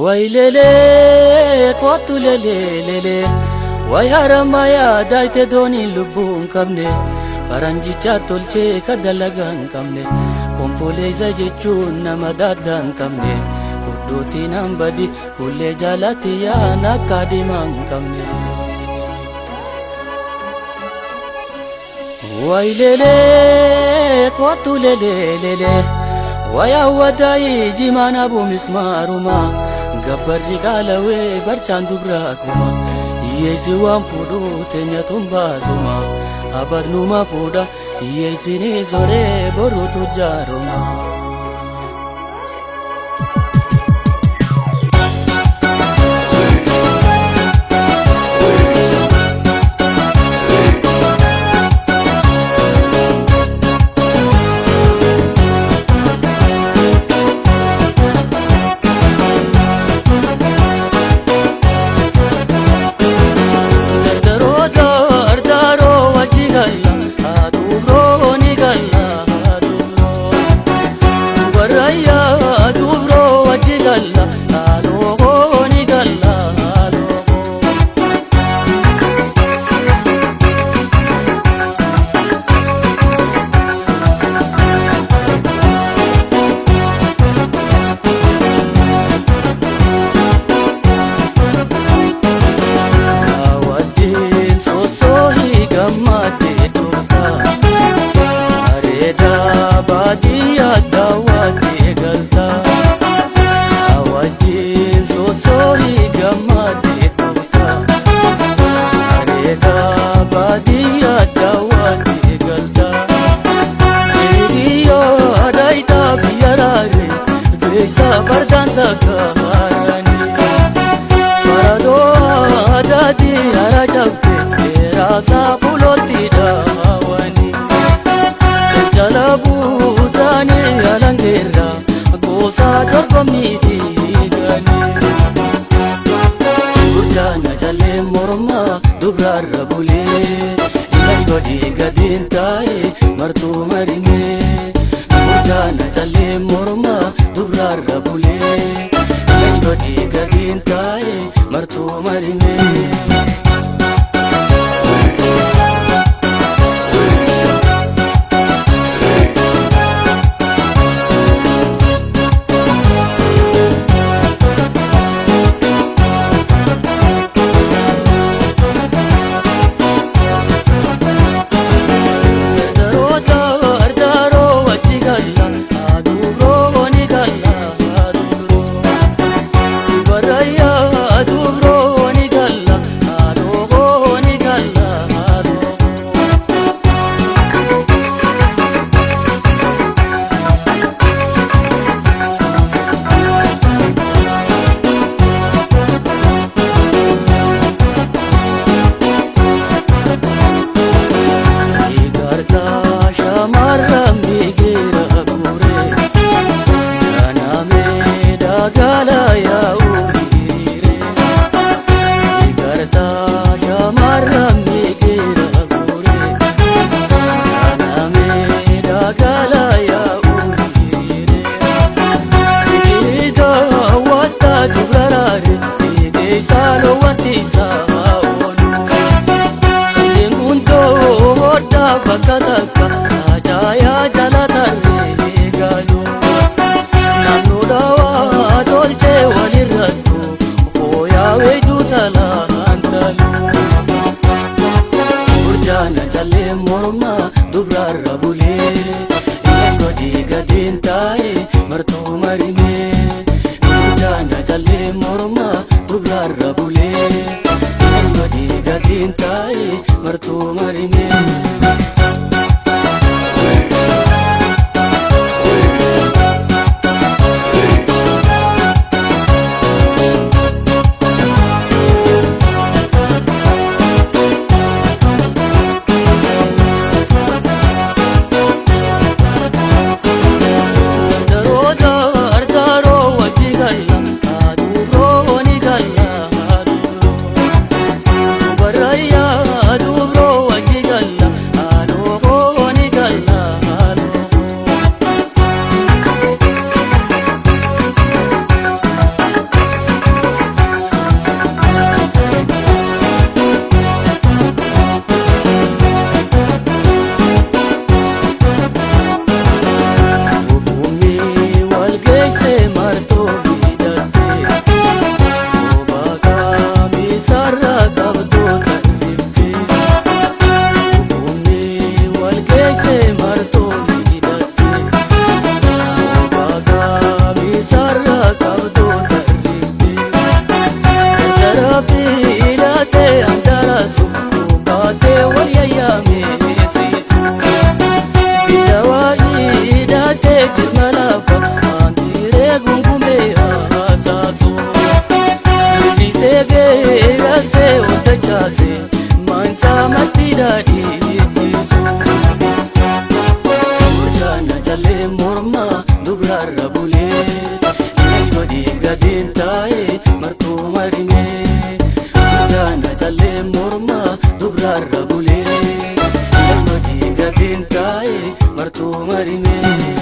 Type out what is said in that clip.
Wayilelee kootu leleelelee wayi haramayaa daayite dooniin lubbuu hin qabne faranjicha tolchee ka dalagaa hin qabne konfoleessa jechuun nama daaddaa hin qabne fudduutiin hambadi kullee jaalatti yaan akka diimaa hin qabne. Wayilelee kootu leleelelee wayi hawwataayii jimaan abuumis maarumaa. Gabbarri qaalawee barchaan dubraa kuma hiyyeessi waan fuudhuu teenya tumbaasuma abadnuma fuudha hiyyeessini soree boruutu jaaruma. Fardaa dhiichisu. Murtaana jallee morma dubraarra bulee godhi gadiin taa'e martuu marimee. Murtaana jallee morma dubraarra bulee godhi gadiin taa'e martuu marimee.